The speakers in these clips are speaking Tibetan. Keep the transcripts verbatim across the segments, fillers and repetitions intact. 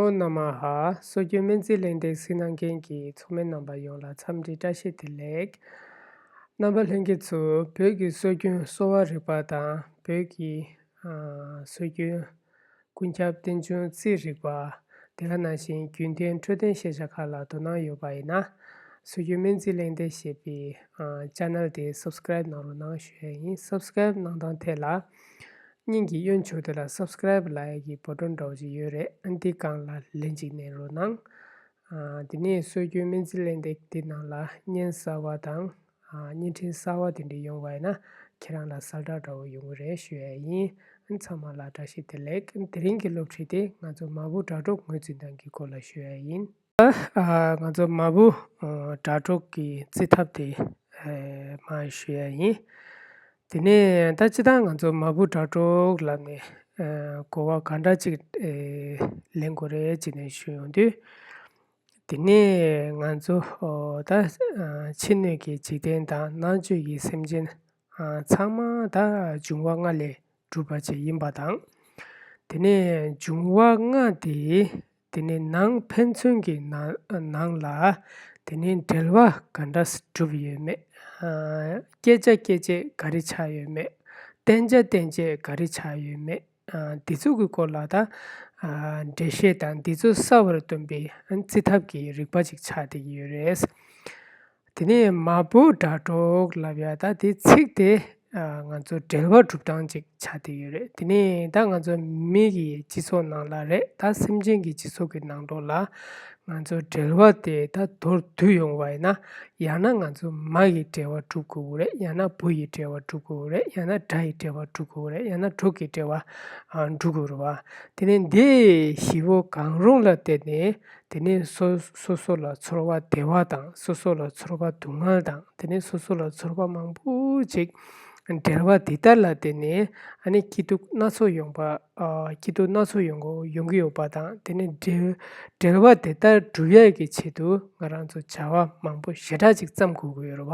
ཨོ་ན་མ་ཧ། སྲོལ་རྒྱུན་སྨན་རྩིས་གླེང་སྟེགས་གཟིགས་གནང་མཁན་གྱི་ཚོགས་མི་རྣམ་པ་ཡོངས་ལ་འཚམས་འདྲི་བཀྲ་ཤིས་བདེ་ལེགས། རྣམ་པ་ལྷན་རྒྱས་ཚོ། བོད་ཀྱི་སྲོལ་རྒྱུན་གསོ་བ་རིག་པ་དང་བོད་ཀྱི་ཨ་སྲོལ་རྒྱུན་ཀུན་ཁྱབ་རྟེན་འབྱུང་རྩིས་རིག་པ། དེ་ག་ནང་བཞིན་རྒྱུན་གཏན་འཕྲོད་བསྟེན་ཤེས་བྱ་ཁག་ལ་དོ་སྣང་ཡོད་པ་ཡིན་ན། སྲོལ་རྒྱུན་སྨན་རྩིས་གླེང་སྟེགས་ཞེས་པའི་ཨ་ཆེ་ནལ་དེ་སབ་སི་ཀ་རེབ་གནང་རོགས་གནང་ཞུ་ཡ་ཡིན། སབ་སི་ཀ་རེབ་གནང་སྟངས་ཐད་ལ། སྙིང་གི་གཡོན་ཕྱོགས་དེ་ལ་སབ་སི་ཀ་རེབ་ལབ་ཡ་གི་བོ་ཊོན་འདྲ་བོ་ཅིག་ཡོད་རེད། ཨ་འདི་སྒང་ལ་ལན་ཅིག་གནང་རོགས་གནང་། ཨ་དེ་ནས་སྲོལ་རྒྱུན་སྨན་རྩིས་གླེང་སྟེགས་འདི་ནང་ལ་བརྙན་གསར་བ་དང་ཨ་བརྙན་འཕྲིན་གསར་བ་དེ་འདྲ་ཡོང་བ་ཡིན་ན་ཁྱེད་རང་ལ་གསལ་བསྒྲགས་འདྲ་བོ་ཡོང་གི་རེད་ཞུ་ཡ་ཡིན། ཨ་ཚང་མ་ལ་བཀྲ་ཤིས་བདེ་ལེགས། དེ་རིང་གི་སློབ་ཁྲིད་དེ་ང་ཚོ་མ་བུ་དགྲ་གྲོགས་ངོས་འཛིན་སྟངས་ཀྱི་སྐོར་ལ་ཞུ་ཡ་ཡིན། ཨ་ང་ཚོ་མ་བུ་ཨ་དགྲ་གྲོགས་ཀྱི་རྩི་ཐབས་དེ་ཨ་མར་ཞུ་ཡ་ཡིན། དེ་ནས་ད་སྤྱིར་བཏང་ང་ཚོ་མ་བུ་དགྲ་གྲོགས་ལབ་ནས་ཨ་གོ་བ་ག་འདྲ་ཅིག་ཨ་ལེན་དགོས་རེད་ཅེས་ནས་ཞུ་ཡོང་དུས། དེ་ནས་ང་ཚོ་ཨོ་ད་ཨ་ཕྱི་སྣོད་ཀྱི་འཇིག་རྟེན་དང་ནང་བཅུད་ཀྱི་སེམས་ཅན་ཨ་ཚང་མ་ད་འབྱུང་བ་ལྔ་ལས་གྲུབ་པ་ཅིག་ཡིན་པ་དང་། དེ་ནས་འབྱུང་བ་ལྔ་དེ་དེ་ནས་ནང་ཕན་ཚུན་གྱི་ནང་ནང་ལ་དེ་ནས་འབྲེལ་བ་ག་འདྲ་གྲུབ་ཡོད་མེད། ཨ་བསྐྱེད་བྱ་སྐྱེད་བྱེད་ག་རེ་ཆགས་ཡོད་མེད། བརྟེན་བྱ་རྟེན་བྱེད་ག་རེ་ཆགས་ཡོད་མེད། ཨ་འདི་ཚོ་གི་སྐོར་ལ་ད་ཨ་འགྲེལ་བཤད་དང་འདི་ཚོ་གསལ་བར་སྟོན་པའི་ཨ་རྩི་ཐབས་ཀྱི་རིག་པ་ཅིག་ཆགས་བསྡད་ཀྱི་ཡོད་རེད། དེ་ནས་མ་བུ་དགྲ་གྲོགས་ལབ་ཡ་ད་དེ་ཚིག་དེ་ཨ་ང་ཚོ་འབྲེལ་བ་གྲུབ་སྟངས་ཅིག་ཆགས་བསྡད་ཡོད་རེད། དེ་ནས་ད་ང་ཚོ་མི་གི་སྤྱི་ཚོགས་ནང་ལ་རེད། ད་སེམས་ཅན་གྱི་སྤྱི་ཚོགས་ཀྱི་ནང་ལོགས་ལ་ང་ཚོ་འབྲེལ་བ་དེ་ད་མདོར་བསྡུས་ཡོང་བ་ཡིན་ན། ཡང་ན་ང་ཚོ་མ་ཡི་འབྲེལ་བ་སྒྲུབ་དགོས་རེད། ཡང་ན་བུ་ཡི་འབྲེལ་བ་སྒྲུབ་དགོས་རེད། ཡང་ན་དགྲ་ཡི་འབྲེལ་བ་སྒྲུབ་དགོས་རེད། ཡང་ན་གྲོགས་ཀྱི་འབྲེལ་བ་ཨ་སྒྲུབ་དགོས་རེད་བ། དེ་ནས་འདི་བཞི་པོ་གང་རུང་ལ་བརྟེན་ནས་དེ་ནས་སོ་སོ་སོ་ལ་ཚོར་བ་བདེ་བ་དང་སོ་སོ་ལ་ཚོར་བ་སྡུག་བསྔལ་དང་དེ་ནས་སོ་སོ་ལ་ཚོར་བ་མང་པོ་ཅིག་འབྲེལ་བ་འདི་ལྟར་ལ་བརྟེན་ནས་ཨ་ནི་སྐྱིད་སྡུག་སྣ་ཚོགས་ཡོང་པ། ཨ་སྐྱིད་སྡུག་སྣ་ཚོགས་ཡོང་གི་ཡོང་གི་ཡོད་པ་དང་དེ་ནས་འབྲེལ་འབྲེལ་བ་དེ་ལྟར་སྒྲུབ་ཡས་ཀྱི་ཆེད་དུ་ང་རང་ཚོ་བྱ་བ་མང་པོ་ཞེ་དྲག་ཅིག་བརྩམ་དགོས་ཀྱི་ཡོད་རེད་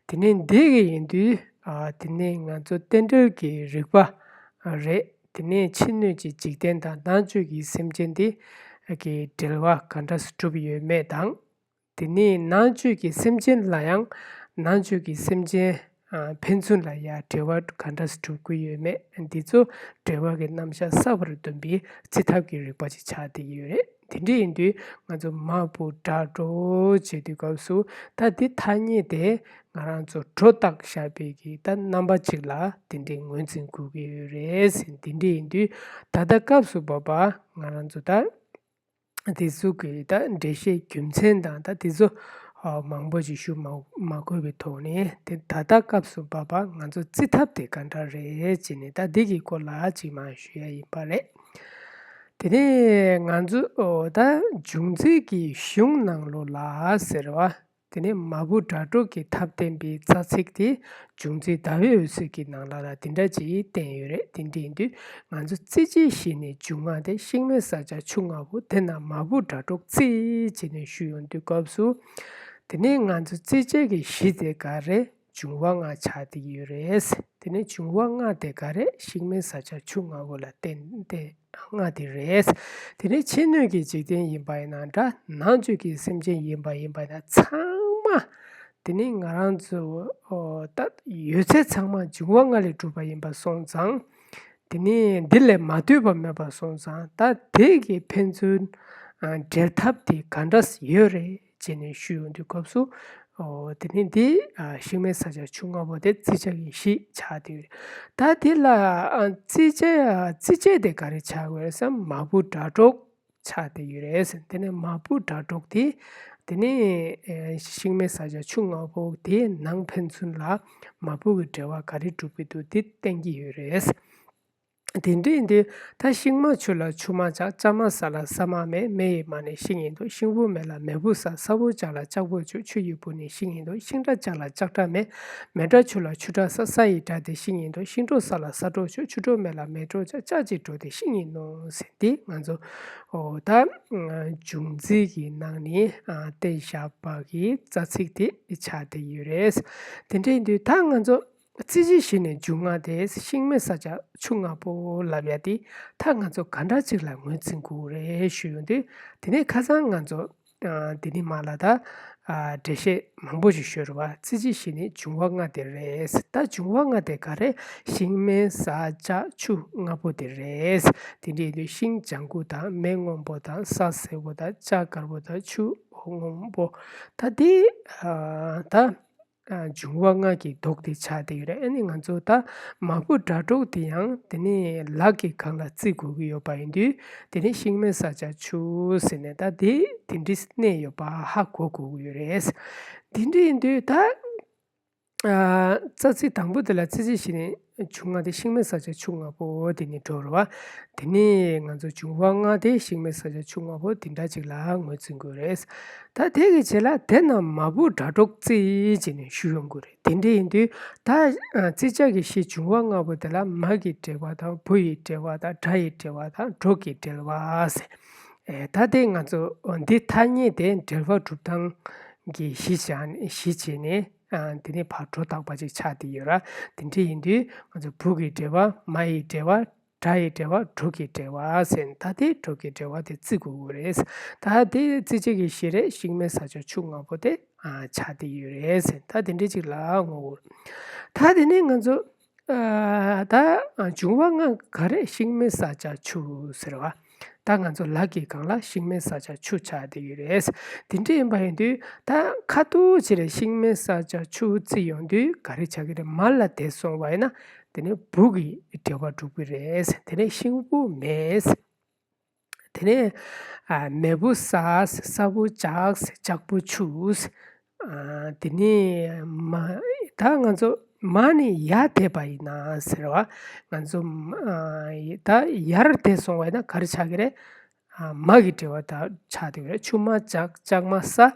བ། དེ་ནས་འདི་གི་ཡིན་དུས་ཨ་དེ་ནས་ང་ཚོ་རྟེན་འབྲེལ་གྱི་རིག་པ་རེད། དེ་ནས་ཕྱི་སྣོད་ཀྱི་འཇིག་རྟེན་དང་ནང་བཅུད་ཀྱི་སེམས་ཅན་དེ་གི་འབྲེལ་བ་ག་འདྲ་སྒྲུབ་ཡོད་མེད་དང་། དེ་ནས་ནང་བཅུད་ཀྱི་སེམས་ཅན་ལ་ཡང་ནང་བཅུད་ཀྱི་སེམས་ཅན་ཨ་ཕན་ཚུན་ལ་ཡང་འབྲེལ་བ་ག་འདྲ་སྒྲུབ་དགོས་ཡོད་མེད་འདི་ཚོ་འབྲེལ་བ་གི་རྣམ་གཞག་གསལ་བར་སྟོན་པའི་རྩི་ཐབས་ཀྱི་རིག་པ་ཅིག་ཆགས་བསྡད་ཀྱི་ཡོད་རེད། དེ་འདྲ་ཡིན་དུས་ང་ཚོ་མ་བུ་དགྲ་གྲོགས་བྱེད་དུས་སྐབས་སུ་ད་འདི་ཐ་སྙད་དེ་ང་རང་ཚོ་སྒྲོ་བཏགས་བཞག་པའི་གི་ད་རྣམ་པ་ཅིག་ལ་དེ་འདྲའི་ངོས་འཛིན་དགོས་ཀྱི་ཡོད་རེད། དེ་འདྲ་ཡིན་དུས་ད་ལྟ་སྐབས་སུ་བབ་པ་ང་རང་ཚོ་ད། དེ་ཚོ་གི་ད་འགྲེལ་བཤད་རྒྱུ་མཚན་དང་ད་དེ་ཚོ་ཨ་མང་པོ་ཞིག་ཞུ་མ་མ་དགོས་པའི་ཐོག་ནས་དེ་ད་ལྟ་སྐབས་སུ་བབ་པ་ང་ཚོ་རྩི་ཐབས་དེ་ག་འདྲ་རེད་ཅེས་ནས་ད་འདི་གི་སྐོར་ལ་ཅིག་མར་ཞུ་ཡ་ཡིན་པ་རེད། དེ་ནས་ང་ཚོ་ཨོ་ད་འབྱུང་རྩིས་ཀྱི་གཞུང་ནང་ལོགས་ལ་ཟེར་བ། དེ་ནས་མ་བུ་དགྲ་གྲོགས་ཀྱི་ཐབས་བསྟན་པའི་རྩ་ཚིག་དེ་འབྱུང་རྩིས་ཟླ་བའི་འོད་ཟེར་གྱི་ནང་ལ་ལ་དེ་འདྲ་ཅིག་བསྟན་ཡོད་རེད། དེ་འདྲ་ཡིན་དུས་ང་ཚོ་རྩི་བྱེད་བཞི་ནི་འབྱུང་ལྔ་སྟེ། ཤིང་མེ་ས་ལྕགས་ཆུ་ལྔ་པོ། དེ་ན་མ་བུ་དགྲ་གྲོགས་རྩི་ཅེས་ནས་ཞུ་ཡོང་དུས་སྐབས་སུ། དེ་ནས་ང་ཚོ་རྩི་བྱེད་ཀྱི་གཞི་དེ་ག་རེ། འབྱུང་བ་ལྔ་ཆགས་བསྡད་ཀྱི་ཡོད་རེད། དེ་ནས་འབྱུང་བ་ལྔ་དེ་ག་རེ། ཤིང་མེ་ས་ལྕགས་ཆུ་ལྔ་པོ་ལ་བརྟེན་ཏེ། ལྔ་དེ་རེད། དེ་ནས་ཕྱི་སྣོད་ཀྱི་འཇིག་རྟེན་ཡིན་པ་ཡིན་ན་འདྲ། ནང་བཅུད་ཀྱི་སེམས་ཅན་ཡིན་པ་ཡིན་པ་ཡིན་ན་ཚང་མ། དེ་ནས་ང་རང་ཚོ་ཨོ་ད་ཡོད་ཚད་ཚང་མ་འབྱུང་བ་ལྔ་ལས་གྲུབ་པ་ཡིན་པ་སོང་ཙང་། དེ་ནས་འདི་ལས་མ་ལྟོས་པ་མེད་པ་སོང་ཙང་ད་དེ་གི་ཕན་ཚུན་ཨ་འབྲེལ་ཐབས་དེ་ག་འདྲ་ཡོད་རེད་ཅེས་ནས་ཞུ་ཡོང་དུས་སྐབས་སུ། ཨོ་དེ་ནས་འདི་ཨ་ཤིང་མེ་ས་ལྕགས་ཆུ་ལྔ་པོ་དེ་རྩི་བྱ་གི་གཞི་ཆགས་བསྡད་ཡོད་རེད། ད་དེ་ལ་ཨ་རྩི་བྱ་རྩི་བྱ་དེ་ག་རེ་ཆགས་ཡོད་རེད་ཟེར་ན་མ་བུ་དགྲ་གྲོགས་ཆགས་བསྡད་ཡོད་རེད་ཟེར། དེ་ནས་མ་བུ་དགྲ་གྲོགས་དེ་དེ་ནས་ཨ་ཤིང་མེ་ས་ལྕགས་ཆུ་ལྔ་པོ་དེ་ནང་ཕན་ཚུན་ལ་མ་བུ་གི་འབྲེལ་བ་ག་རེ་གྲུབ་ཀྱི་འདུག་དེ་བསྟན་གྱི་ཡོད་རེད། དེ་འདྲ་ཡིན་དུས་ད་ཤིང་མ་ཆུ་ལ་ཆུ་མ་ཆགས། ལྕགས་མ་ས་ལ་ས་མ་མེད། མེ་ཡི་མ་ནི་ཤིང་ཡིན་ཏོ། ཤིང་བུ་མེ་ལ་མེ་བུ་ས། ས་བུ་ལྕགས་ལ་ལྕགས་བུ་ཆུ། ཆུ་ཡི་བུ་ནི་ཤིང་ཡིན་ཏོ། ཤིང་སྒྲ་ལྕགས་ལ་ལྕགས་སྒྲ་མེད། མེ་སྒྲ་ཆུ་ལ་ཆུ་སྒྲ་ས། ས་ཡི་སྒྲ་དེ་ཤིང་ཡིན་ཏོ། ཤིང་སྒྲོག་ས་ལ་ས་སྒྲོག་ཆུ། ཆུ་སྒྲོག་མེ་ལ་མེ་སྒྲོག་ལྕགས། ལྕགས་ཀྱི་སྒྲོག་དེ་ཤིང་ཡིན་ནོ་ཟེར་ཏེ་ང་ཚོ་ཨོ་ད་འབྱུང་རྩིས་ཀྱི་ནང་ནས་ཨ་བསྟན་བཞག་པ་གི་རྩ་ཚིག་དེ་ཆགས་བསྡད་ཡོད་རེད། དེ་འདྲ་ཡིན་དུས་ད་ང་ཚོ། རྩི་གཞི་གཞི་ནས་འབྱུང་ལྔ་དེ་ཤིང་མེ་ས་ལྕགས་ཆུ་ལྔ་པོ་ལབ་ཡ་དེ་ད་ང་ཚོ་ག་འདྲ་ཅིག་ལ་ངོས་འཛིན་དགོས་རེད་ཞུ་ཡོང་དུས། དེ་ནས་ཁ་སང་ང་ཚོ་ཨ་འདི་ནས་མར་ལ་ད་ཨ་འགྲེལ་བཤད་མང་པོ་ཞིག་ཞུས་རེད་བ། རྩི་གཞི་གཞི་ནས་འབྱུང་བ་ལྔ་དེ་རེད། ད་འབྱུང་བ་ལྔ་དེ་ག་རེ། ཤིང་མེ་ས་ལྕགས་ཆུ་ལྔ་པོ་དེ་རེད། དེ་འདྲ་ཡིན་དུས་ཤིང་ལྗང་གུ་དང་མེ་སྔོན་པོ་དང་ས་སེར་པོ་དང་ལྕགས་དཀར་པོ་དང་ཆུ་སྔོན་པོ། ད་དེ་ཨ་ད། ཨ་འབྱུང་བ་ལྔ་གི་མདོག་དེ་ཆགས་བསྡད་ཡོད་རེད། ཨ་ནི་ང་ཚོ་ད་མ་བུ་སྒྲ་སྒྲོགས་དེ་ཡང་དེ་ནས་ལག་གི་སྒང་ལ་བརྩི་དགོས་ཀྱི་ཡོད་པ་ཡིན་དུས། དེ་ནས་ཤིང་མེ་ས་ལྕགས་ཆུ་ཟེར་ནས་ད་དེ་དེ་འདྲའི་གནས་ཡོད་པ་ཧ་གོ་དགོས་ཀྱི་ཡོད་རེད། དེ་འདྲ་ཡིན་དུས་ད་ཨ་རྩ་ཚིག་དང་པོ་དེ་ལ་རྩི་གཞི་གཞི་ནས་འབྱུང་ལྔ་དེ་ཤིང་མེ་ས་ལྕགས་ཆུ་ལྔ་པོ་དེ་ནས་འགྲོ་རེད་བ། དེ་ནས་ང་ཚོ་འབྱུང་བ་ལྔ་དེ་ཤིང་མེ་ས་ལྕགས་ཆུ་ལྔ་པོ་དེ་འདྲ་ཅིག་ལ་ངོས་འཛིན་དགོས་རེད། ད་དེ་གི་རྗེས་ལ་དེ་རྣམས་མ་བུ་སྒྲ་སྒྲོགས་རྩི་བྱས་ནས་ཞུ་ཡོང་གི་རེད། དེ་འདྲ་ཡིན་དུས་ད་ཨ་རྩི་གཞི་གི་གཞི་འབྱུང་བ་ལྔ་པོ་དེ་ལ་མ་གི་འབྲེལ་བ་དང་བུ་ཡི་འབྲེལ་བ་དང་སྒྲ་ཡི་འབྲེལ་བ་དང་སྒྲོགས་ཀྱི་འབྲེལ་བ་ཟེར། ཨེ་ད་དེ་ང་ཚོ་འདི་ཐ་སྙད་དེ་འབྲེལ་བ་སྒྲུབ་སྟངས་ཀྱི་གཞི་བཞག་གཞི་བྱས་ནས་ཨ་དེ་ནས་ཕར་སྒྲོ་བཏགས་པ་ཅིག་ཆགས་བསྡད་ཡོད་ར། དེ་འདྲ་ཡིན་དུས་ང་ཚོ་བུ་གི་འབྲེལ་བ། མ་ཡི་འབྲེལ་བ། སྒྲ་ཡི་འབྲེལ་བ། སྒྲོགས་ཀྱི་འབྲེལ་བ་ཟེར། ད་དེ་སྒྲོགས་ཀྱི་འབྲེལ་བ་དེ་བརྩི་དགོས་ཀྱི་རེད། ད་དེ་རྩི་གཞི་གི་གཞི་རེད། ཤིང་མེ་ས་ལྕགས་ཆུ་ལྔ་པོ་དེ་ཨ་ཆགས་བསྡད་ཡོད་རེད་ཟེར། ད་དེ་འདྲ་ཅིག་ལ་ངོ་བོ། ད་དེ་ནས་ང་ཚོ་ཨ་ད་འབྱུང་བ་ལྔ་ག་རེ། ཤིང་མེ་ས་ལྕགས་ཆུ་ཟེར་བ། ད་ང་ཚོ་ལག་གི་སྒང་ལ་ཤིང་མེ་ས་ལྕགས་ཆུ་ཆགས་བསྡད་ཡོད་རེད། དེ་འདྲ་ཡིན་པ་ཡིན་དུས་ད་ཁ་ཐུག་ཅིག་རེད། ཤིང་མེ་ས་ལྕགས་ཆུ་བརྩི་ཡོང་དུས་ག་རེ་ཆགས་ཀྱི་རེད། མ་ལ་དེ་སོང་བ་ཡིན་ན་དེ་ནས་བུ་གི་འབྲེལ་བ་འགྲུབ་ཀྱི་རེད། དེ་ནས་ཤིང་བུ་མེ། དེ་ནས་ཨ་མེ་བུ་ས། ས་བུ་ལྕགས། ལྕགས་བུ་ཆུ། ཨ་དེ་ནས་མ། ད་ང་ཚོ་མ་ནས་ཡར་བསྡད་པ་ཡིན་ན་ཟེར་བ། ང་ཚོ་ཨ་ད་ཡར་བསྡད་སོང་བ་ཡིན་ན་ག་རེ་ཆགས་ཀྱི་རེད། ཨ་མ་གི་འབྲེལ་བ་ད་ཆགས་བསྡད་ཀྱི་རེད། ཆུ་མ་ལྕགས། ལྕགས་མ་ས།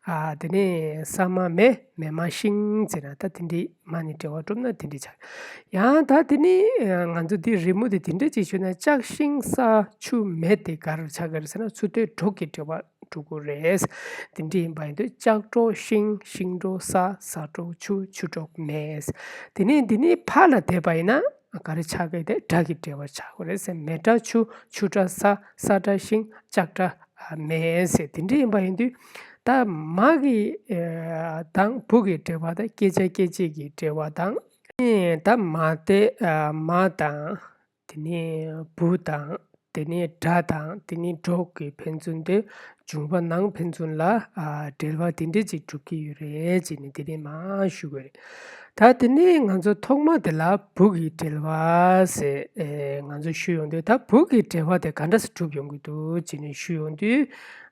ཨ་དེ་ནས་ས་མ་མེ། མེ་མ་ཤིང་ཟེར་ན་ད་དེ་འདྲའི་མ་ནས་འབྲེལ་བ་གྲུབ་ན་དེ་འདྲའི་ཆགས། ཡང་ད་དེ་ནི་ང་ཚོ་འདི་རི་མོ་དེ་དེ་འདྲ་ཅིག་ཞུས་ན་ལྕགས་ཤིང་ས་ཆུ་མེ་དེ་ག་རེ་ཆགས་ཀྱི་རེད་ཟེར་ན་ཚུར་སྟོད་སྒྲོགས་ཀྱི་འབྲེལ་བ་འགྲོ་གི་རེད། དེ་འདྲ་ཡིན་པ་ཡིན་དུས་ལྕགས་སྒྲོགས་ཤིང་། ཤིང་སྒྲོགས་ས། ས་སྒྲོགས་ཆུ། ཆུ་སྒྲོགས་མེ། དེ་ནས་འདི་ནི་ཕ་ལ་བསྡད་པ་ཡིན་ན་ག་རེ་ཆགས་ཀྱི་རེད། སྒྲ་གི་འབྲེལ་བ་ཆགས་ཀྱི་རེད་ཟེར། མེ་སྒྲ་ཆུ། ཆུ་སྒྲ་ས། ས་སྒྲ་ཤིང་། ལྕགས་སྒྲ་མེ་ཟེར། དེ་འདྲ་ཡིན་པ་ཡིན་དུས་ད་མ་གི་ཨ་དང་བུ་གི་འབྲེལ་བ་དང་སྐད་ཆ་སྐད་ཅིག་གི་འབྲེལ་བ་དང་། ཨེ་ད་མ་དེ་ཨ་མ་དང་དེ་ནས་བུ་དང་དེ་ནས་སྒྲ་དང་དེ་ནས་སྒྲོགས་ཀྱི་ཕན་ཚུན་དེ་འབྱུང་བ་ནང་ཕན་ཚུན་ལ་ཨ་འབྲེལ་བ་དེ་འདྲ་ཅིག་གྲུབ་ཀྱི་ཡོད་རེད་ཅེས་ནས་དེ་ནས་མར་ཞུ་དགོས་རེད། ད་དེ་ནས་ང་ཚོ་ཐོག་མ་དེ་ལ་བུ་གི་འབྲེལ་བ་ཟེར་ཨེ་ང་ཚོ་ཞུ་ཡོང་དུས། ད་བུ་གི་འབྲེལ་བ་དེ་ག་འདྲ་སེ་གྲུབ་ཡོང་གི་འདུག་ཅེས་ནས་ཞུ་ཡོང་དུས།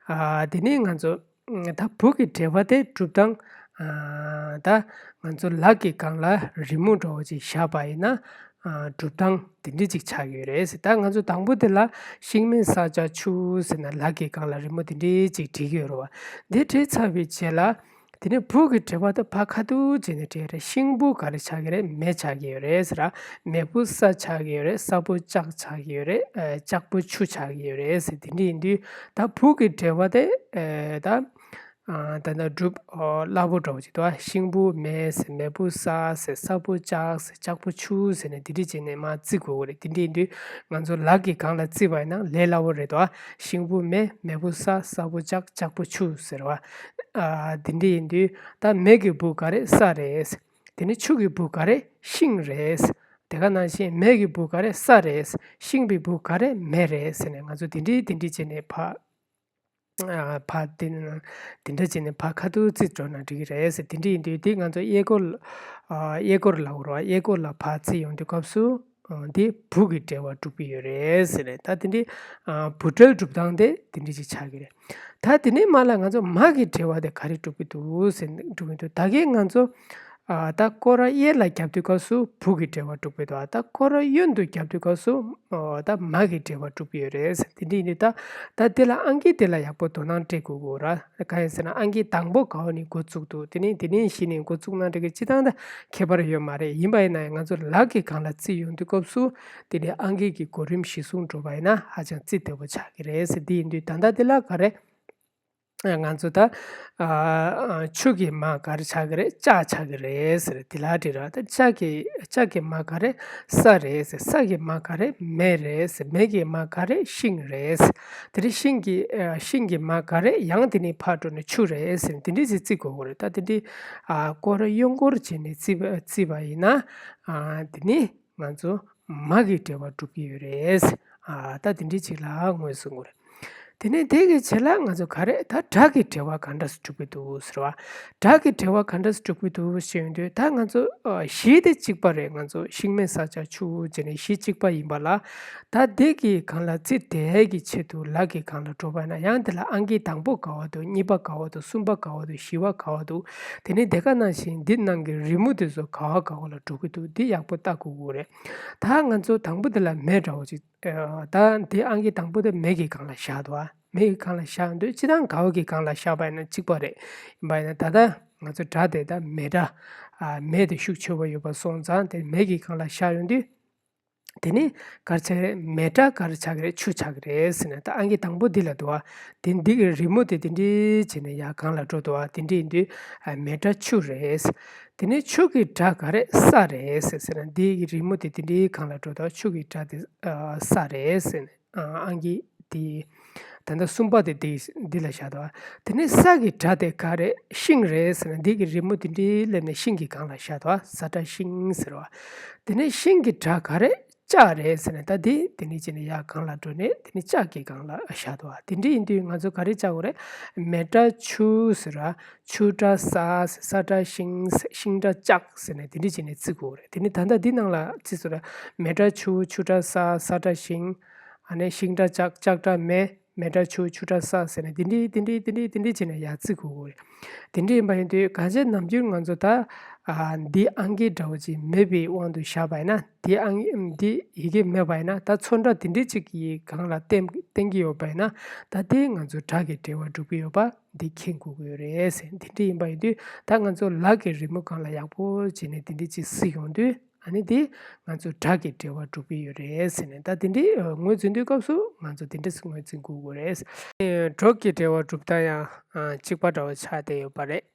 ཨ་དེ་ནས་ང་ཚོ་ད་བུ་གི་འབྲེལ་བ་དེ་གྲུབ་སྟངས་ཨ་ད་ང་ཚོ་ལག་གི་སྒང་ལ་རི་མོ་འདྲ་བོ་ཅིག་བཞག་པ་ཡིན་ན་ཨ་གྲུབ་སྟངས་དེ་འདྲ་ཅིག་ཆགས་ཡོད་རེད་ཟེར། ད་ང་ཚོ་དང་པོ་དེ་ལ་ཤིང་མེ་ས་ལྕགས་ཆུ་ཟེར་ན་ལག་གི་སྒང་ལ་རི་མོ་དེ་འདྲ་ཅིག་བྲིས་ཀྱི་ཡོད་རེད་བ། འདི་བྲིས་ཚར་བའི་རྗེས་ལ། དེ་ནས་བུ་གི་འབྲེལ་བ་དེ་ཕར་ཁ་ཐུག་བྱས་ནས་བྲིས་རེད། ཤིང་བུ་ག་རེ་ཆགས་ཀྱི་རེད། མེ་ཆགས་ཀྱི་ཡོད་རེད་ཟེར་ར། མེ་བུ་ས་ཆགས་ཀྱི་ཡོད་རེད། ས་བུ་ལྕགས་ཆགས་ཀྱི་ཡོད་རེད། ཨ་ལྕགས་བུ་ཆུ་ཆགས་ཀྱི་ཡོད་རེད་ཟེར། དེ་འདྲ་ཡིན་དུས་ད་བུ་གི་འབྲེལ་བ་དེ་ཨེ་ད་ཨ་ད་ལྟ་སྒྲུབ་ཨོ་སླ་པོ་འདྲ་བོ་ཅིག་འདུག་ཨ། ཤིང་བུ་མེ་ཟེར། མེ་བུ་ས་ཟེར། ས་བུ་ལྕགས་ཟེར། ལྕགས་བུ་ཆུ་ཟེར་ནས་དེ་འདྲ་བྱས་ནས་མར་བརྩི་དགོས་ཀྱི་རེད། དེ་འདྲ་ཡིན་དུས་ང་ཚོ་ལག་གི་སྒང་ལ་བརྩིས་པ་ཡིན་ན་ལས་སླ་པོ་རེད་འདུག་ཨ། ཤིང་བུ་མེ། མེ་བུ་ས། ས་བུ་ལྕགས། ལྕགས་བུ་ཆུ་ཟེར་བ། ཨ་དེ་འདྲ་ཡིན་དུས་ད་མེ་གི་བུ་ག་རེ། ས་རེད། དེ་ནས་ཆུ་གི་བུ་ག་རེ། ཤིང་རེད། དེ་ག་ནང་བཞིན་མེ་གི་བུ་ག་རེ། ས་རེད། ཤིང་གི་བུ་ག་རེ། མེ་རེད་ཟེར་ནས་ང་ཚོ་དེ་འདྲ་དེ་འདྲ་བྱས་ནས་ཕར། ཨ་ཕར་དེ་ནས་དེ་འདྲ་བྱས་ནས་ཕར་ཁ་ཐུག་བརྩིས་འགྲོ་ན་འགྲིག་གི་རེད་ཟེར། དེ་འདྲ་ཡིན་དུས་དེ་ང་ཚོ་གཡས་སྐོར་ཨ་གཡས་སྐོར་ལབ་དགོས་རེད་བ། གཡས་སྐོར་ལ་ཕར་བརྩིས་ཡོང་དུས་སྐབས་སུ་ཨ་དེ་བུ་གི་འབྲེལ་བ་གྲུབ་ཀྱི་ཡོད་རེད་ཟེར་ནས། ད་དེ་འདྲའི་ཨ་བུ་འབྲེལ་གྲུབ་སྟངས་དེ་དེ་འདྲ་ཅིག་ཆགས་ཀྱི་རེད། ད་དེ་ནས་མར་ལ་ང་ཚོ་མ་གི་འབྲེལ་བ་དེ་ག་རེ་གྲུབ་ཀྱི་འདུག་ཟེར་ནས་གྲུབ་ཀྱི་འདུག་ད་གིན་ང་ཚོ་ཨ་ད་སྐོར་ར་གཡས་ལ་རྒྱབ་དུས་སྐབས་སུ་བུ་གི་འབྲེལ་བ་གྲུབ་ཀྱི་འདུག་ད་སྐོར་ར་གཡོན་དུ་རྒྱབ་དུས་སྐབས་སུ་ཨོ་ད་མ་གི་འབྲེལ་བ་གྲུབ་ཀྱི་ཡོད་རེད་ཟེར། དེ་འདྲ་ཡིན་དུས་ད་ད་དེ་ལ་ཨང་ཀི་དེ་ལ་ཡག་པོ་དོ་སྣང་སྤྲད་དགོས་ཀྱི་ར། གང་ཡིན་ཟེར་ན་ཨང་ཀི་དང་པོ་ག་བ་ནས་འགོ་བཙུགས་འདུག་དེ་ནས་དེ་ནས་གཞི་ནས་འགོ་བཙུགས་ན་འགྲིག་གི། སྤྱིར་བཏང་ད་ཁྱད་པར་ཡོད་མ་རེད། ཡིན་པ་ཡིན་ན་ཡང་ང་ཚོ་ལག་གི་སྒང་ལ་བརྩིས་ཡོང་དུས་སྐབས་སུ་དེ་ནས་ཨང་ཀི་གི་གོ་རིམ་གཞིར་བཟུང་འགྲོ་བ་ཡིན་ན་ཧ་ཅང་བརྩི་བདེ་པོ་ཆགས་ཀྱི་རེད་ཟེར། དེ་ཡིན་དུས་ད་ལྟ་དེ་ལ་ག་རེ། ང་ཚོ་ད་ཨ་ཆུ་གི་མ་ག་རེ་ཆགས་ཀྱི་རེད། ལྕགས་ཆགས་ཀྱི་རེད་ཟེར། དེ་ལ་འགྲིག་ར། ད་ལྕགས་ཀྱི་ལྕགས་ཀྱི་མ་ག་རེ། ས་རེད་ཟེར། ས་གི་མ་ག་རེ། མེ་རེད་ཟེར། མེ་གི་མ་ག་རེ། ཤིང་རེད་ཟེར། དེ་ནས་ཤིང་གི་ཨ་ཤིང་གི་མ་ག་རེ། ཡང་དེ་ནས་ཕར་འགྲོ་ནས་ཆུ་རེད་ཟེར། དེ་འདྲས་ཅིག་བརྩི་དགོས་ཀྱི་རེད། ད་དེ་འདྲས་ཨ་སྐོར་གཡོན་སྐོར་བྱས་ནས་བརྩིས་པ་བརྩིས་པ་ཡིན་ན། ཨ་དེ་ནས་ང་ཚོ་མ་གི་འབྲེལ་བ་འགྲུབ་ཀྱི་ཡོད་རེད། ཨ་ད་དེ་འདྲས་ཅིག་ལ་ངོས་བཟུང་དགོས་རེད། དེ་ནས་དེ་གི་རྗེས་ལ་ང་ཚོ་ག་རེ། ད་སྒྲ་གི་འབྲེལ་བ་ག་འདྲ་སེ་གྲུབ་ཀྱི་འདུག་ཟེར་བ། སྒྲ་གི་འབྲེལ་བ་ག་འདྲ་སེ་གྲུབ་ཀྱི་འདུག་ཞེས་ཡོང་དུས། ད་ང་ཚོ་ཨ་གཞི་དེ་གཅིག་པ་རེད། ང་ཚོ་ཤིང་མེ་ས་ལྕགས་ཆུ་བྱས་ནས་གཞི་གཅིག་པ་ཡིན་པ་ལ། ད་དེ་གི་སྒང་ལ་རྩི་དེ་གི་ཆེད་དུ་ལ་གི་སྒང་ལ་འགྲོ་བ་ན། ཡང་དེ་ལ་ཨང་ཀི་དང་པོ་ག་བ་འདུག་གཉིས་པ་ག་བ་འདུག་གསུམ་པ་ག་བ་འདུག་བཞི་པ་ག་བ་འདུག་དེ་ནས་དེ་ག་ནང་བཞིན་འདི་ནང་གི་རི་མོ་དེ་ཚོ་ག་བ་ག་བ་ལ་འགྲོ་གི་འདུག་འདི་ཡག་པོ་ལྟ་དགོས་ཀྱི་རེད། ད་ང་ཚོ་དང་པོ་དེ་ལ་མེ་འདྲ་བོ་ཅིག་ཨ་ད་འདི་ཨང་ཀི་དང་པོ་དེ་མེ་གི་སྒང་ལ་བཞག་འདུག་ཨ། མེ་གི་སྒང་ལ་བཞག་འདུག་སྤྱིར་བཏང་ག་བ་གི་སྒང་ལ་བཞག་པ་ཡིན་ན་གཅིག་པ་རེད། ཡིན་པ་ཡིན་ན་ད་ལྟ་ང་ཚོ་སྒྲ་དེ་ད་མེ་སྒྲ། ཨ་མེ་དེ་ཤུགས་ཆེ་བ་ཡོད་པ་སོང་ཙང་དེ་མེ་གི་སྒང་ལ་བཞག་ཡོང་དུས། དེ་ནི་ག་རེ་ཆགས་ཀྱི་རེད། མེ་སྒྲ་ག་རེ་ཆགས་ཀྱི་རེད། ཆུ་ཆགས་ཀྱི་རེད་ཟེར་ནས། ད་ཨང་ཀི་དང་པོ་འདི་ལ་འདུག་ཨ། དེ་འདི་གི་རི་མོ་དེ་དེ་འདྲའི་བྱས་ནས་ཡར་སྒང་ལ་འགྲོ་འདུག་ཨ། དེ་འདྲ་ཡིན་དུས་ཨ་མེ་སྒྲ་ཆུ་རེད། དེ་ནས་ཆུ་གི་སྒྲ་ག་རེ། ས་རེད་ཟེར་ཟེར་ན། འདི་གི་རི་མོ་དེ་དེ་འདྲའི་སྒང་ལ་འགྲོ་འདུག་ཆུ་གི་སྒྲ་དེ་ཨ་ས་རེད་ཟེར་ནས། ཨ་ཨང་ཀི་དེ་ད་ལྟ་གསུམ་པ་དེ་འདི་འདི་ལ་བཞག་འདུག་དེ་ནས་ས་གི་སྒྲ་དེ་ག་རེ། ཤིང་རེད་ཟེར་ན། འདི་གི་རི་མོ་དེ་འདྲའི་སླེབས་ནས་ཤིང་གི་སྒང་ལ་བཞག་འདུག་ས་སྒྲ་ཤིང་ཟེར་བ། དེ་ནས་ཤིང་གི་སྒྲ་ག་རེ། ལྕགས་རེད་ཟེར་ནས། ད་འདི་དེ་ནས་བྱས་ནས་ཡར་སྒང་ལ་འགྲོ་ནས་དེ་ནས་ལྕགས་ཀྱི་སྒང་ལ་བཞག་འདུག་དེ་འདྲ་ཡིན་དུས་ང་ཚོ་ག་རེ་བྱ་དགོས་རེད། མེ་སྒྲ་ཆུ་ཟེར་བ། ཆུ་སྒྲ་ས་ཟེར། ས་སྒྲ་ཤིང་ཟེར། ཤིང་སྒྲ་ལྕགས་ཟེར་ནས་དེ་འདྲ་བྱས་ནས་བརྩི་དགོས་རེད། དེ་ནི་ད་ལྟ་འདི་ནང་ལ་བརྩིས་སོང་ར། མེ་སྒྲ་ཆུ། ཆུ་སྒྲ་ས། ས་སྒྲ་ཤིང་། ཨ་ནི་ཤིང་སྒྲ་ལྕགས། ལྕགས་སྒྲ་མེ། མེ་སྒྲ་ཆུ། ཆུ་སྒྲ་ས་ཟེར་ནས་དེ་འདྲའི་དེ་འདྲའི་དེ་འདྲའི་དེ་འདྲའི་བྱས་ནས་ཡར་བརྩི་དགོས་ཀྱི་རེད། དེ་འདྲ་ཡིན་པ་ཡིན་དུས་གང་ཅི་ནམ་རྒྱུན་ང་ཚོ་ད་ཨ་འདི་ཨང་ཀི་འདྲ་བོ་ཅིག་མེད་པའི་དབང་དུ་བཞག་པ་ཡིན་ན། འདི་ཨང་འདི་ཡི་གེ་མེད་པ་ཡིན་ན། ད་ཚོན་ཁྲ་དེ་འདྲའི་ཅིག་གི་སྒང་ལ་བསྟན་བསྟན་གྱི་ཡོད་པ་ཡིན་ན། ད་དེ་ང་ཚོ་སྒྲ་གི་འབྲེལ་བ་འགྲུབ་ཀྱི་ཡོད་པ་འདི་མཁྱེན་དགོས་ཀྱི་ཡོད་རེད་ཟེར། དེ་འདྲ་ཡིན་པ་ཡིན་དུས་ད་ང་ཚོ་ལ་གི་རི་མོ་སྒང་ལ་ཡག་པོ་བྱས་ནས་དེ་འདྲ་ཅིག་གཟིགས་ཡོང་དུས། ཨ་ནི་དེ་ང་ཚོ་སྒྲ་གི་འབྲེལ་བ་འགྲུབ་ཀྱི་ཡོད་རེད་ཟེར་ནས། ད་དེ་འདྲའི་ངོས་འཛིན་དུས་སྐབས་སུ་ང་ཚོ་དེ་འདྲ་ངོས་འཛིན་དགོས་ཀྱི་རེད། ཨེ་སྒྲོག་གི་འབྲེལ་བ་གྲུབ་སྟངས་ཡང་ཨ་གཅིག་པ་འདྲ་བོ་ཆགས་བསྡད་ཡོད་པ་རེད།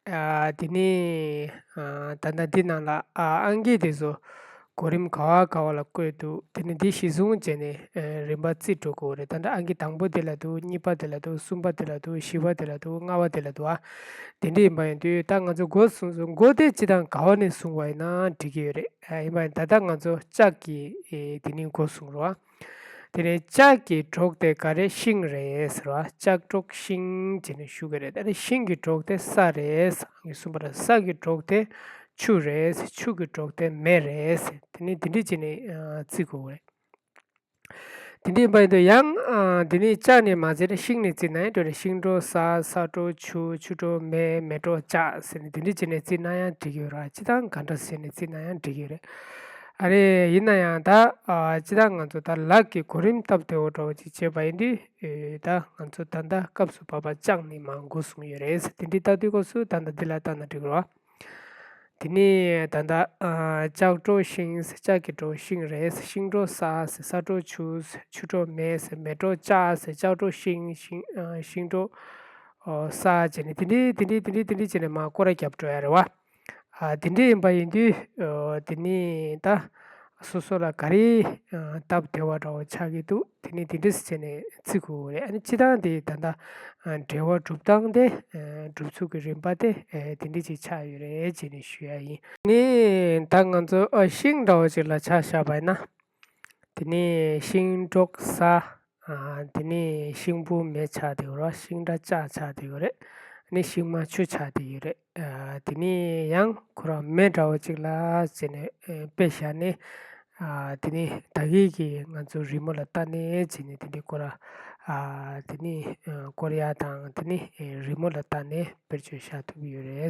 ཨ་དེ་ནས་ཨ་ད་ལྟ་འདི་ནང་ལ་ཨ་ཨང་ཀི་དེ་ཚོ་གོ་རིམ་ག་བ་ག་བ་ལ་བཀོད་འདུག་དེ་ནས་འདི་གཞི་བཟུང་བྱས་ནས་ཨ་རིམ་པ་བརྩིས་འགྲོ་དགོས་རེད། ད་ལྟ་ཨང་ཀི་དང་པོ་དེ་ལ་འདུག་གཉིས་པ་དེ་ལ་འདུག་གསུམ་པ་དེ་ལ་འདུག་བཞི་པ་དེ་ལ་འདུག་ལྔ་པ་དེ་ལ་འདུག་ཨ་དེ་འདྲ་ཡིན་པ་ཡིན་དུས་ད་ང་ཚོ་འགོ་བཟུང་ཚུལ། འགོ་དེ་སྤྱིར་བཏང་ག་བ་ནས་བཟུང་བ་ཡིན་ན་འགྲིག་གི་ཡོད་རེད། ཨ་ཡིན་པ་ཡིན། ད་ལྟ་ང་ཚོ་ལྕགས་ཀྱི་ཨེ་དེ་ནས་འགོ་བཟུང་རོགས། དེ་ནས་ལྕགས་ཀྱི་སྒྲོག་དེ་ག་རེ། ཤིང་རེད་ཟེར་བ། ལྕགས་སྒྲོག་ཤིང་བྱས་ནས་ཞུ་གི་རེད། ད་ནི་ཤིང་གི་སྒྲོག་དེ་ས་རེད་ཟེར། ངས་གསུངས་པ་རེད། ས་གི་སྒྲོག་དེ་ཆུ་རེད་ཟེར། ཆུ་གི་སྒྲོག་དེ་མེ་རེད་ཟེར། དེ་ནས་དེ་འདྲ་བྱས་ནས་ཨ་བརྩི་དགོས་རེད། དེ་འདྲ་ཡིན་པ་ཡིན་དུས་ཡང་ཨ་དེ་ནས་ལྕགས་ནས་མ་བརྩིས་ན་ཤིང་ནས་བརྩིས་ན་ཡང་འགྲིག་རེད། ཤིང་སྒྲོག་ས། ས་སྒྲོག་ཆུ། ཆུ་སྒྲོག་མེ། མེ་སྒྲོག་ལྕགས་ཟེར་ནས་དེ་འདྲ་བྱས་ནས་བརྩིས་ན་ཡང་འགྲིག་གི་ཡོད་རེད། སྤྱིར་བཏང་ག་འདྲ་བྱས་ནས་བརྩིས་ན་ཡང་འགྲིག་གི་ཡོད་རེད། ཨ་རེ། ཡིན་ན་ཡང་ད་ཨ་སྤྱིར་བཏང་ང་ཚོ་ད་ལ་གི་གོ་རིམ་སྟབས་བདེ་བོ་འདྲ་བོ་ཅིག་བྱས་པ་ཡིན་དུས་ཨེ་ད་ང་ཚོ་ད་ལྟ་སྐབས་སུ་བབ་པ་ལྕགས་ནས་མར་འགོ་བཟུང་ཡོད་རེད། དེ་འདྲའི་ལྟ་དུས་སྐབས་སུ་ད་ལྟ་འདི་ལ་ལྟ་ན་འགྲིག་གི་རེད། དེ་ནས་ད་ལྟ་ཨ་ལྕགས་སྒྲོག་ཤིང་ཟེར། ལྕགས་ཀྱི་སྒྲོག་ཤིང་རེད་ཟེར། ཤིང་སྒྲོག་ས་ཟེར། ས་སྒྲོག་ཆུ་ཟེར། ཆུ་སྒྲོག་མེ་ཟེར། མེ་སྒྲོག་ལྕགས་ཟེར། ལྕགས་སྒྲོག་ཤིང་། ཤིང་ཨ་ཤིང་སྒྲོག་ཨོ་ས་བྱས་ནས་དེ་འདྲའི་དེ་འདྲའི་དེ་འདྲའི་དེ་འདྲའི་བྱས་ནས་མར་སྐོར་ར་བརྒྱབ་འགྲོ་ཡ་རེད་བ། ཨ་དེ་འདྲ་ཡིན་པ་ཡིན་དུས་ཨོ་དེ་ནས་ད་སོ་སོ་ལ་ག་རེ་ཨ་སྟབས་བདེ་བ་འདྲ་བོ་ཆགས་ཀྱི་འདུག་དེ་ནས་དེ་འདྲ་བྱས་ནས་བརྩི་དགོས་རེད། ཨ་ནི་སྤྱིར་བཏང་དེ་ད་ལྟ་ཨ་འབྲེལ་བ་གྲུབ་སྟངས་དེ་ཨ་གྲུབ་ཚུལ་གྱི་རིམ་པ་དེ་ཨ་དེ་འདྲ་ཅིག་ཆགས་ཡོད་རེད་ཅེས་ནས་ཞུ་ཡ་ཡིན། ནི་ད་ང་ཚོ་ཨ་ཤིང་འདྲ་བོ་ཅིག་ལ་ཆ་བཞག་པ་ཡིན་ན། དེ་ནས་ཤིང་སྒྲོག་ས། ཨ་དེ་ནས་ཤིང་བུ་མེ་ཆགས་བསྡད་ཡོད་རེད། ཤིང་སྒྲ་ལྕགས་ཆགས་བསྡད་ཡོད་རེད། ཨ་ནི་ཤིང་མ་ཆུ་ཆགས་བསྡད་ཡོད་རེད། ཨ་དེ་ནས་ཡང་ཁོ་རང་མེ་འདྲ་བོ་ཅིག་ལ་བྱས་ནས་ཨ་དཔེ་བཞག་ནས། ཨ་དེ་ནས་ད་གིན་གྱི་ང་ཚོ་རི་མོ་ལ་ལྟ་ནས་བྱས་ནས་དེ་འདྲའི་སྐོར་ཨ་དེ་ནས་ཨ་སྐོར་ཡ་དང་དེ་ནས་ཨ་རི་མོ་ལ་ལྟ་ནས་བེད་སྤྱོད་བྱ་ཐུབ་ཀྱི་ཡོད་རེད།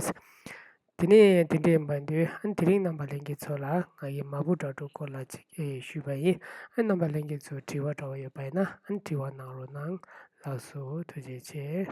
དེ་ནས་དེ་འདྲ་ཡིན་པ་འདུག་ཨ་ནི་དེ་རིང་རྣམ་པ་ལྷན་རྒྱས་ཚོ་ལ་ང་ཡི་མ་བུ་དྲ་གྲོགས་སྐོར་ལ་ཅིག་ཨེ་ཞུས་པ་ཡིན། ཨ་ནི་རྣམ་པ་ལྷན་རྒྱས་ཚོ་དྲི་བ་འདྲ་བོ་ཡོད་པ་ཡིན་ན་ཨ་ནི་དྲི་བ་གནང་རོགས་གནང་། ལགས་སོ། ཐུགས་རྗེ་ཆེ།